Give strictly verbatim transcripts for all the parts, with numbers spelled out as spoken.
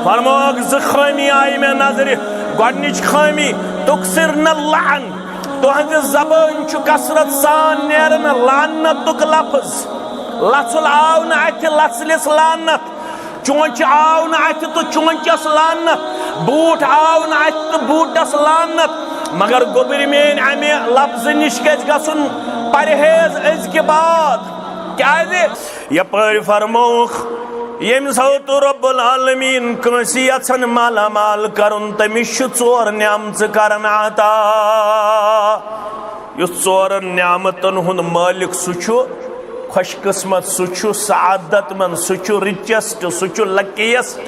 فرمووُکھ، زٕ خٲمی آیہِ مےٚ نظرِ۔ گۄڈٕنِچ خٲمی، تُکثرن اللعن، تُہنٛزِ زبٲنۍ چھُ کثرت سان نیران لعنتُک لفظ۔ لژھُل آو نہٕ اَتھِ، لژھلِس لعنت۔ چونچہِ آو نہٕ اَتھِ تہٕ چونچس لعنت۔ بوٗٹھ آو نہٕ اَتھِ تہٕ بوٗٹس لعنت۔ مگر گوٚبرۍ میٲنۍ، اَمہِ لفظہٕ نِش گژھِ گژھُن پرہیز أزکہِ بعد۔ کیازِ؟ یپٲرۍ فرمووُکھ، ییٚمہِ ساتہٕ رب العالمین کٲنٛسہِ یژھن مالا مال کرُن، تٔمِس چھُ ژور نعمژٕ کران عطا۔ یُس ژورن نعمتن ہُنٛد مٲلِک، سُہ چھُ خۄش قسمت، سُہ چھُ سعادت مند، سُہ چھُ richest، سُہ چھُ luckiest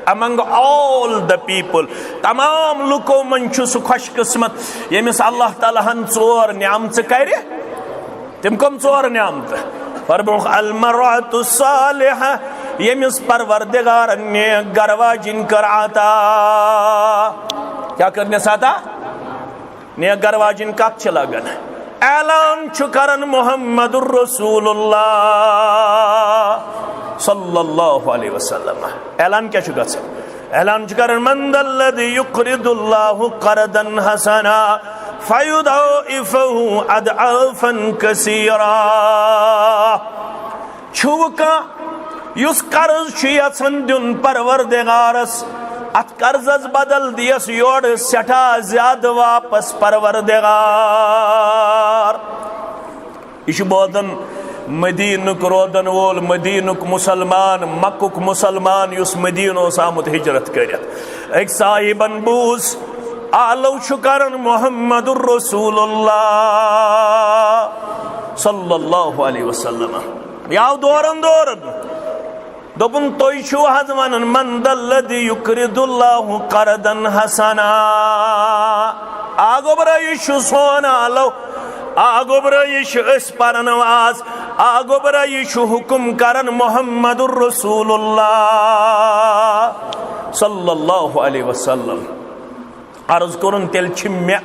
among all the people۔ تمام لُکو منٛز چھُ سُہ خۄش قسمت، ییٚمِس اللہ تعالیٰ ہن ژور نعمژٕ کرِ۔ تِم کم ژور نعمتہٕ؟ فرمووُکھ، المرأة الصالحة، ییٚمِس پروردگارن نیک گرٕ واجِنۍ کٔر عطا۔ کیٛاہ کٔرنس عطا؟ نیک گرٕ واجِنۍ کتھ چھِ لگان؟ اعلان چھُ کران محمد رسول اللہ صلی اللہ علیہ وسلم۔ اعلان کیٛاہ چھُ گژھان؟ اعلان چھُ کران، من ذا الذي يقرض الله قرضا حسنا فيضاعفه اضعافا كثيرا۔ چھُو کانٛہہ یُس قرض چھُ یژھان دیُن پروردگارس، اتھ قرضس بدل دِیس یورٕ سٮ۪ٹھاہ زیادٕ واپس پروردگار۔ یہِ چھُ بوزان مدینُک روزن وول، مدینُک مسلمان، مکُک مسلمان، یُس مدینہٕ اوس آمُت ہجرت کٔرِتھ۔ أکۍ صاحبن بوٗز، آلو چھُ کران محمد رسول اللہ صلی اللہ علیہ وسلم۔ یہِ آو دورن دورن۔ دوٚپُن، تُہۍ چھِو حظ وَنان، من ذا الذي يقرض الله قرضا حسنا؟ آ گوٚبرا، یہِ چھُ سون آلو۔ آ گوٚبرا، یہِ چھِ أسۍ پَران واز۔ آ گوٚبرا، یہِ چھُ حُکُم کَران محمد رسول اللہ صلی اللہ علیہ وسلم۔ عرض کوٚرُن، تیٚلہِ چھِ مےٚ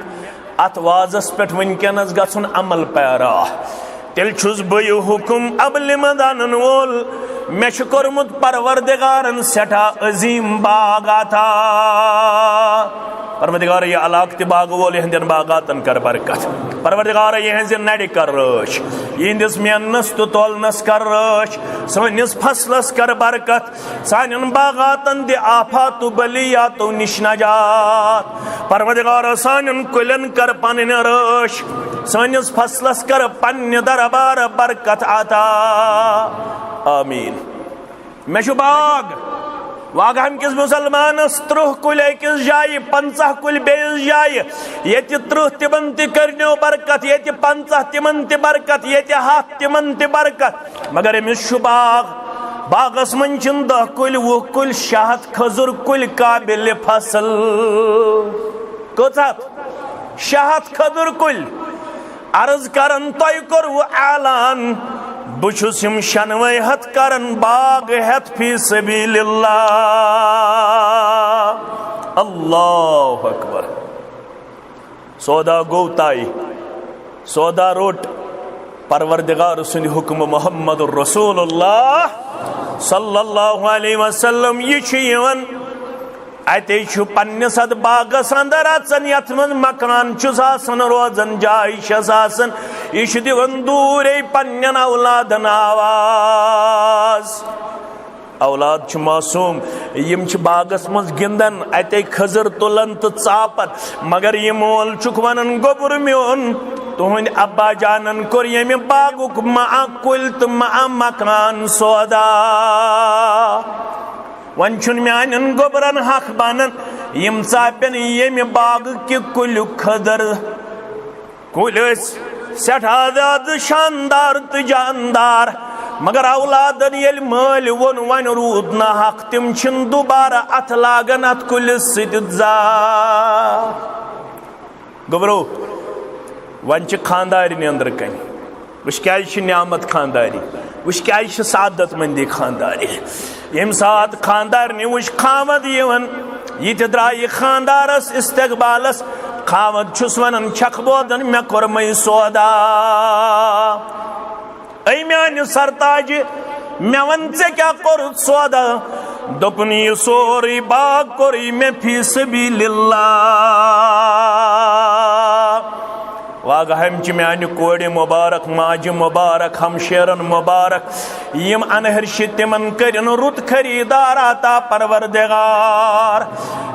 اَتھ وازَس پٮ۪ٹھ وٕنکیٚنَس گژھُن عمل پیرا۔ تیٚلہِ چھُس بہٕ یہِ حُکُم عملہِ منٛز اَنَن وول۔ مےٚ چھُ کوٚرمُت پروردگارَن سٮ۪ٹھاہ عظیٖم باغ عطا۔ پروردگارا، یہِ علاقہٕ تہِ باغہٕ وول، یِہنٛدٮ۪ن باغاتَن کر برکت۔ پروردگارا، یِہنٛزِ نَرِ کر رٲچھ، یِہنٛدِس میننَس تہٕ تولنَس کر رٲچھ، سٲنِس فصلَس کر برکت۔ سانٮ۪ن باغاتن دِ آفاتو بلیاتو نِش نجات۔ پروردگارا، سانٮ۪ن کُلٮ۪ن کر پنٕنۍ رٲچھ، سٲنِس فصلس کر پننہِ دربارٕ برکت عطا۔ آمین۔ مےٚ چھُ باغ، واگہن کِس مُسلمانس ترٕٛہ کُلۍ أکِس جایہِ، پنٛژاہ کُلۍ بیٚیِس جایہِ۔ ییٚتہِ ترٕٛہ تِمن تہِ کٔرنیو برکت، ییٚتہِ پنٛژاہ تِمن تہِ برکت، ییٚتہِ ہتھ تِمن تہِ برکت۔ مگر أمِس چھُ باغ، باغس منٛز چھِنہٕ دَہ کُلۍ، وُہ کُلۍ، شےٚ ہَتھ کھٔزٕر کُلۍ قابل فصل۔ کٔژ ہَتھ؟ شےٚ ہَتھ کھٔزٕر کُلۍ۔ عرض کرن، تۄہہِ کوٚروٕ اعلان، بہٕ چھُس یِم شٮ۪نوَے ہَتھ کران باغ ہٮ۪تھ فی سبیل اللہ۔ اللہ اکبر۔ سودا گوٚو طے، سودا روٚٹ، پروردگار سُنٛد حُکم محمد رسول اللہ صلی اللہ علیہ وسلم۔ یہِ چھُ یِوان، اَتے چھُ پننِس اَتھ باغس اندر اژان، یَتھ منٛز مکان چھُس آسان، روزن جاے چھَس آسان۔ یہِ چھُ دِوان دوٗرے پننٮ۪ن اولادن آواز۔ اولاد چھِ معصوم، یِم چھِ باغس منٛز گِنٛدان، اَتے کھٔزٕر تُلان تہٕ ژاپان، مگر یہِ مول چھُکھ وَنان، گوٚبُر میون، تُہٕنٛدِ ابا جانن کوٚر ییٚمہِ باغُک مَہ کُلۍ تہٕ مَہ مکان سودا۔ وۄنۍ چھُنہٕ میانٮ۪ن گوٚبرن حق بنان، یِم ژاپن ییٚمہِ باغہٕ کہِ کُلیُک کھٔزٕر۔ کُلۍ ٲسۍ سٮ۪ٹھاہ زیادٕ شاندار تہٕ جاندار، مگر اولادن ییٚلہِ مٲلۍ ووٚن، وۄنۍ روٗد نہٕ حق، تِم چھِنہٕ دوبارٕ اتھٕ لاگان اتھ کُلِس سۭتۍ زانٛہہ۔ گوٚبرو، وۄنۍ چھِ خاندارنہِ أنٛدرٕ کنہِ۔ وٕچھ، کیٛازِ چھِ نعمت خانداری؟ وٕچھ، کیٛازِ چھِ سعادت مندی خانداری؟ ییٚمہِ ساتہٕ خاندارنہِ وٕچھ خاوند یِوان، یہِ تہِ درٛایہِ خاندارس استقبالس۔ خاوند چھُس ونان، چھکھ بوزان، مےٚ کوٚرمَے سودا۔ اے میانہِ سرتاجہِ، مےٚ ون، ژےٚ کیٛاہ کوٚرُتھ سودا؟ دوٚپُن، یہِ سورُے باغ کوٚرُے مےٚ فی سبیل اللہ۔ واگہامچہِ میانہِ کورِ مبارک، ماجہِ مبارک، ہمشیرن مبارک، یِم انہر چھِ تِمن کٔرِن رُت خریدار عطا پروردگار،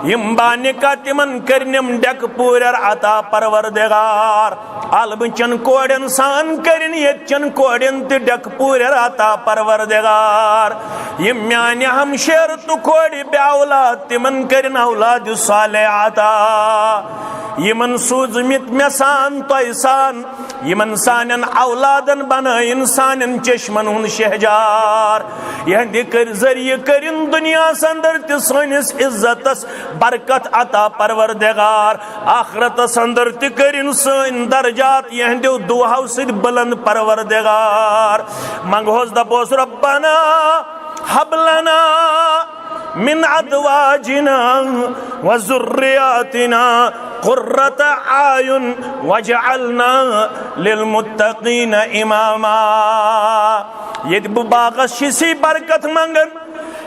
یِم بانِکا تِمن کٔرنِم ڈیکہٕ پوٗرٮ۪ر عطا پروردگار۔ عالمہٕ چٮ۪ن کورٮ۪ن سان کٔرِن ییٚتہِ چٮ۪ن کورٮ۪ن تہِ ڈیکہٕ پوٗرٮ۪ر عطا پروردگار۔ یِم میانہِ ہمشیر تہٕ کورِ بے اولاد، تِمن کٔرِن اولاد صالح عطا۔ یِمن سوٗزمٕتۍ مےٚ سان تۄہہِ سان، یِمن سانٮ۪ن اولادن بنٲیِن سانٮ۪ن چشمن ہُنٛد شہجار۔ یِہنٛدِ کٔرۍ ذٔریعہٕ کٔرِن دُنیاہس اندر تہِ سٲنِس عزتس برکت عطا پروردگار۔ آخرتس اندر تہِ کٔرِن سٲنۍ درجات یِہنٛدیو دُعاہو سۭتۍ بلند پروردگار۔ منگہوس دپوس، ربنا ہب لنا من ازواجنا و ذریاتنا قرۃ اعین واجعلنا للمتقین اماما۔ ییٚتہِ بہٕ باغس چھِ سی برکت منگان،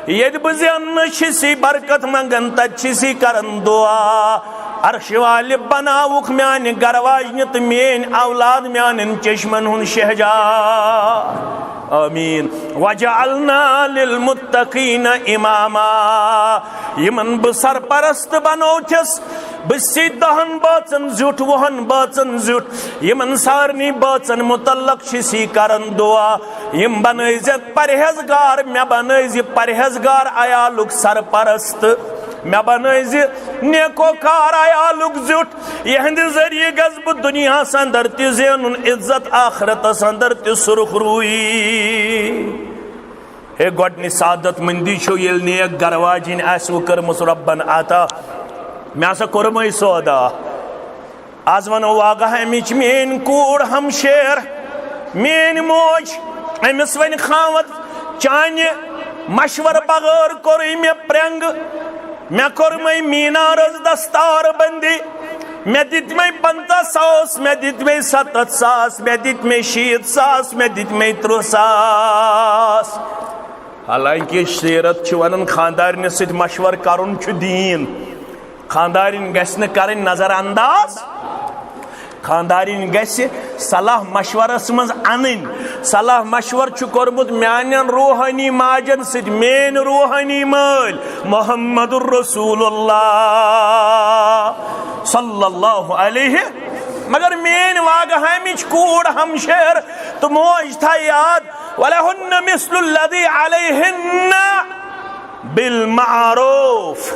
ییٚتہِ بہٕ زیننہٕ چھِ سی برکت منگان، تتہِ چھِ سی کران دعا، عرش والہِ بناوُکھ میانہِ گرٕ واجنہِ تہٕ میٲنۍ اولاد میانٮ۪ن چشمن ہُنٛد شہجار۔ آمین۔ واجعلنا للمتقین اماما۔ یِمن بہٕ سرپرست بنوتھس، بہٕ سی دہن بٲژن زیُٹھ، وُہن بٲژن زیُٹھ، یِمن سارنٕے بٲژن متعلق چھِ سی کران دعا۔ یِم بنٲوزٮ۪تھ پرہیزگار، مےٚ بنٲوزِ پرہیزگار عیالُک سرپرست، مےٚ بنٲوزِ نیکوکار عیالُک زیُٹھ۔ یِہنٛدِ ذٔریعہٕ گژھٕ بہٕ دُنیاہس اندر تہِ زینُن، عزت آخرتس اندر تہِ سُرخ روٗیی۔ ہے، گۄڈٕنِچ سعادت مندی چھو ییٚلہِ نیک گرٕ واجِنۍ آسِوٕ کٔرمٕژ رۄبن عطا۔ مےٚ ہسا کوٚرمَے سودا۔ از ونو واگہ امِچ میٲنۍ کوٗر ہمشیر، میٲنۍ موج، أمِس ونہِ خاوند، چانہِ مشورٕ بغٲر کوٚرُے مےٚ پرٛنٛگ، مےٚ کوٚرمَے مینارس دستار بندی، مےٚ دِتۍ مےٚ پنٛژاہ ساس، مےٚ دِتۍ مےٚ ستتھ ساس، مےٚ دِتۍ مےٚ شیٖتھ ساس، مےٚ دِتۍ مےٚ تٕرٛہ ساس۔ حالانکہ سیرت چھِ ونان خاندارنہِ سۭتۍ مشورٕ کرُن چھُ دیٖن۔ خاندارِنۍ گژھِ نہٕ کرٕنۍ نظر انداز۔ خاندارِنۍ گژھِ صلاح مشورس منٛز انٕنۍ۔ صلاح مشور چھُ کوٚرمُت میانٮ۪ن روحٲنی ماجن سۭتۍ، میٲنۍ روحٲنی مٲلۍ محمد رسول اللہ صلی اللہ علیہ۔ مگر میٲنۍ واگہامِچ کوٗر ہمشیر تہٕ موج تھایہِ یاد، ولہن مثل الذی علیہن بالمعروف۔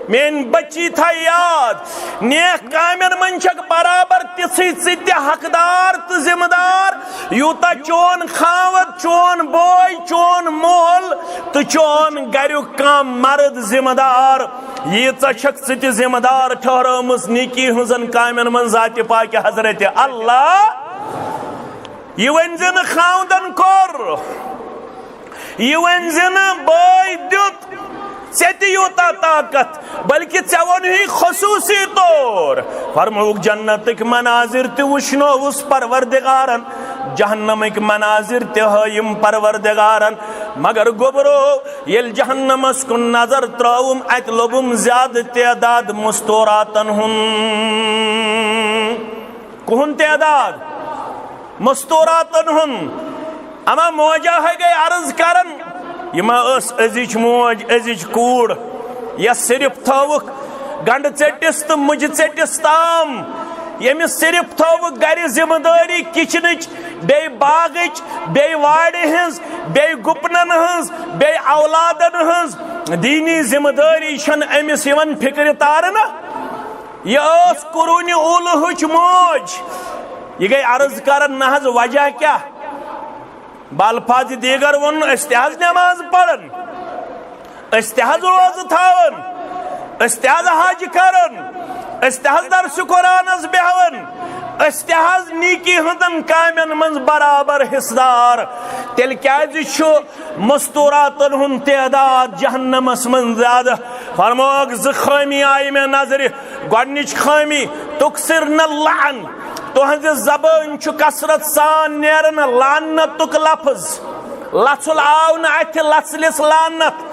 میٲنۍ بچی تھایہِ یاد، نیک کامٮ۪ن منٛز چھکھ برابر تِژھٕے ژٕ تہِ حقدار تہٕ ذمہٕ دار، یوٗتاہ چون خاوند، چون بوے، چون مول تہٕ چون گریُک کانٛہہ مرد ذمہٕ دار۔ ییٖژاہ چھکھ ژٕ تہِ ذمہٕ دار ٹھہرٲومٕژ نیکی ہٕنٛزن کامٮ۪ن منٛز ذاتِ پاکہِ حضرت اللہ۔ یہِ ؤنۍ زِ نہٕ خاوندن کوٚر، یہِ ؤنۍ زِ نہٕ بٲے دیُت ژےٚ تہِ یوٗتاہ طاقت، بلکہِ ژےٚ ووٚنُے خصوٗصی طور۔ فرمووُکھ، جنتٕکۍ مناظر تہِ وٕچھنووُس پروردگارن، جہنمٕکۍ مناظر تہِ ہٲیِم پروردگارن۔ مگر گوٚبرو، ییٚلہِ جہنمس کُن نظر ترٲوٕم، اتہِ لوٚبُم زیادٕ تعداد مستوراتن ہُنٛد۔ کُہُنٛد تعداد؟ مستوراتن ہُنٛد۔ اما موجہ ہے گٔے عرض کران، یہِ ما ٲس أزِچ موج، أزِچ کوٗر، یۄس صرف تھٲوٕکھ گنڈٕ ژٔٹِس تہٕ مُجہِ ژٔٹِس تام، ییٚمِس صرف تھٲوٕکھ گرِ ذمہٕ دٲری کچنٕچ، بیٚیہِ باغٕچ، بیٚیہِ وارِ ہٕنٛز، بیٚیہِ گُپنن ہٕنٛز، بیٚیہِ اولادن ہٕنٛز۔ دیٖنی ذمہٕ دٲری چھنہٕ أمِس یِوان فکرِ تارنہٕ۔ یہِ ٲس قرونِ اوٗلہٕچ موج۔ یہِ گٔے عرض کران، نہ حظ، وجہ کیٛاہ؟ بالفاظِ دیگر ووٚن، أسۍ تہِ حظ نماز پران، أسۍ تہِ حظ روزٕ تھاوان، أسۍ تہِ حظ حج کران، أسۍ تہِ حظ درسِ قرآنس بیہوان، أسۍ تہِ حظ نیکی ہٕنٛدٮ۪ن کامٮ۪ن منٛز برابر حصہٕ دار۔ تیٚلہِ کیٛازِ چھُ مستوراتن ہُنٛد تعداد جہنمس منٛز زیادٕ؟ فرمووُکھ، زٕ خٲمی آیہِ مےٚ نظرِ۔ گۄڈٕنِچ خٲمی، تُکثرن اللعن، تُہنٛزِ زبٲنۍ چھُ کثرت سان نیران لعنتُک لفظ۔ لژھُل آو نہٕ اَتھِ، لژھلِس لعنت۔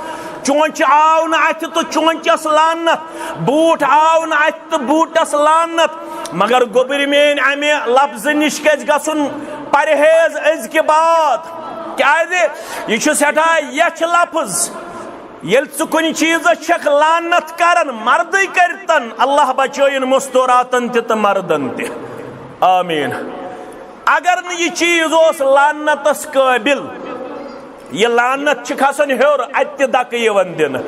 چونچہِ آو نہٕ اَتھِ تہٕ چونچس لعنت، بوٗٹھ آو نہٕ اَتھِ تہٕ بوٗٹس لعنت۔ مگر گوٚبرۍ میٲنۍ، اَمہِ لفظہٕ نِش گژھِ گژھُن پرہیز أزکہِ بعد، کیازِ یہِ چھُ سٮ۪ٹھاہ یَچھِ لفظ۔ ییٚلہِ ژٕ کُنہِ چیٖزس چھکھ لعنت کران، مردٕے کٔرتن، اللہ بچٲیِن مستوراتن تہِ تہٕ مردن تہِ۔ آمین۔ اگر نہٕ یہِ چیٖز اوس لعنتس قٲبل، یہِ لعنت چھِ کھسان ہیوٚر، اَتہِ تہِ دَکہٕ یِوان دِنہٕ۔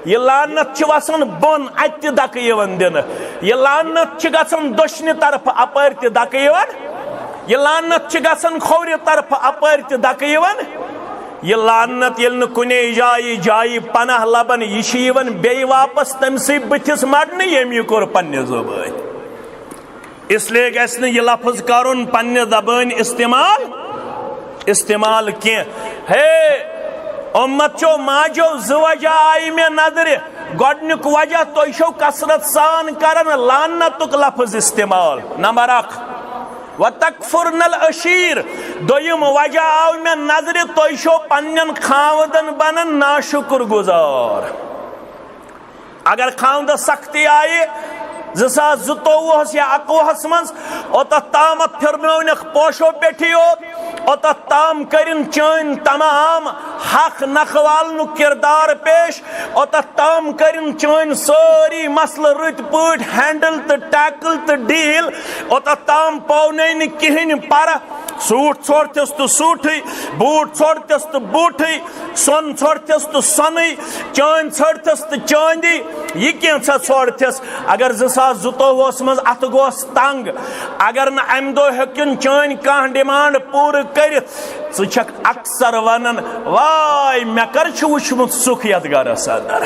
یہِ لعنت چھِ وَسان بۄن، اَتہِ تہِ دَکہٕ یِوان دِنہٕ۔ یہِ لعنت چھِ گژھان دٔچھنہِ طرفہٕ، اَپٲرۍ تہِ دَکہٕ یِوان۔ یہِ لعنت چھِ گژھان کھوورِ طرفہٕ، اَپٲرۍ تہِ دَکہٕ یِوان۔ یہِ لعنت ییٚلہِ نہٕ کُنے جایہِ، جایہِ پناہ لبان، یہِ چھِ یِوان بیٚیہِ واپس تٔمۍ سٕے بٕتھِس مَڑنہٕ، ییٚمۍ یہِ کوٚر پننہِ زبٲنۍ۔ اس لیے گژھِ نہٕ یہِ لفظ کرُن پننہِ زبٲنۍ استعمال، استعمال کینٛہہ۔ ہے امت چو ماجو، زٕ وجہ آیہِ مےٚ نظرِ۔ گۄڈنیُک وجہ، تُہۍ چھِو کثرت سان کران لعنتُک لفظ استعمال، نمبر اکھ۔ وتکفرن العشیر، دوٚیِم وجہ آو مےٚ نظرِ، تُہۍ چھِو پننٮ۪ن خاوندن بنان ناشُکر گزار۔ اگر خاوندس سختی آیہِ، زٕ ساس زٕتووُہس یا اکوُہس منٛز، اوٚتتھ تامتھ پھرنٲونکھ پوشو پٮ۪ٹھٕے یوت، اوٚتتھ تام کٔرِن چٲنۍ تمام حق نکھٕ والنُک کردار پیش، اوٚتتھ تام کٔرِن چٲنۍ سٲری مسلہٕ رٕتۍ پٲٹھۍ ہینڈل تہٕ ٹیکل تہٕ ڈیل، اوٚتتھ تام پوو نَے نہٕ کِہینۍ پرٕ۔ سوٗٹ ژھورتھس تہٕ سوٗٹھٕے، بوٗٹ ژھورتھس تہٕ بوٗٹھٕے، سۄن ژھورتھس تہٕ سۄنٕے، چٲنٛدۍ ژھورتھس تہٕ چٲنٛدی۔ یہِ کینٛژھا ژھورتھس؟ اگر زٕ ساس زٕتووُہس منٛز اتھٕ گوس تنگ، اگر نہٕ امہِ دۄہ ہیوٚکُن چٲنۍ کانٛہہ ڈیمانڈ پوٗرٕ کٔرِتھ، ژٕ چھکھ اکثر ونان، واے، مےٚ کر چھُ وُچھمُت سُکھ یتھ گرس اندر؟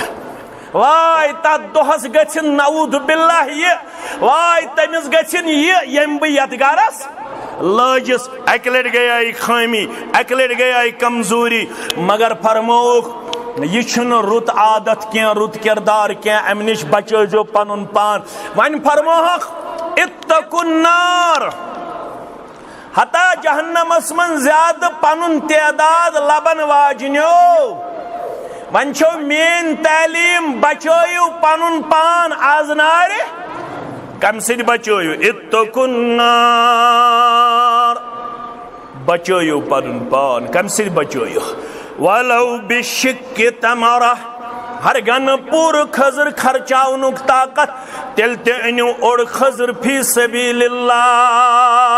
واے، تتھ دۄہس گژھن نعوذ باللہ یہِ، واے، تٔمِس گژھن یہِ، ییٚمۍ بہٕ یتھ گرس لٲجِس۔ اکہِ لٹہِ گٔیے خٲمی، اکہِ لٹہِ گٔیے کمزوری، مگر فرمووُکھ، یہِ چھُنہٕ رُت عادت کینٛہہ، رُت کردار کینٛہہ، امہِ نِش بچٲیزیو پنُن پان۔ وۄنۍ فرمووُکھ، اتقوا النار۔ حتی جہنمس منٛز زیادٕ پنُن تعداد لبن واجنیو۔ وۄنۍ چھو میٲنۍ تعلیٖم، بچٲیِو پنُن پان از نارِ۔ کمہِ سۭتۍ بچٲیِو؟ اتقوا النار۔ بچٲیِو پنُن پان۔ کمہِ سۭتۍ بچٲیِو؟ ولو بشق تمرہ۔ ہرگاہ نہٕ پوٗرٕ خٔزٕر خرچاونُک طاقت، تیٚلہِ تہِ أنِو اوٚڑ خٔزٕر فی سبیل اللہ۔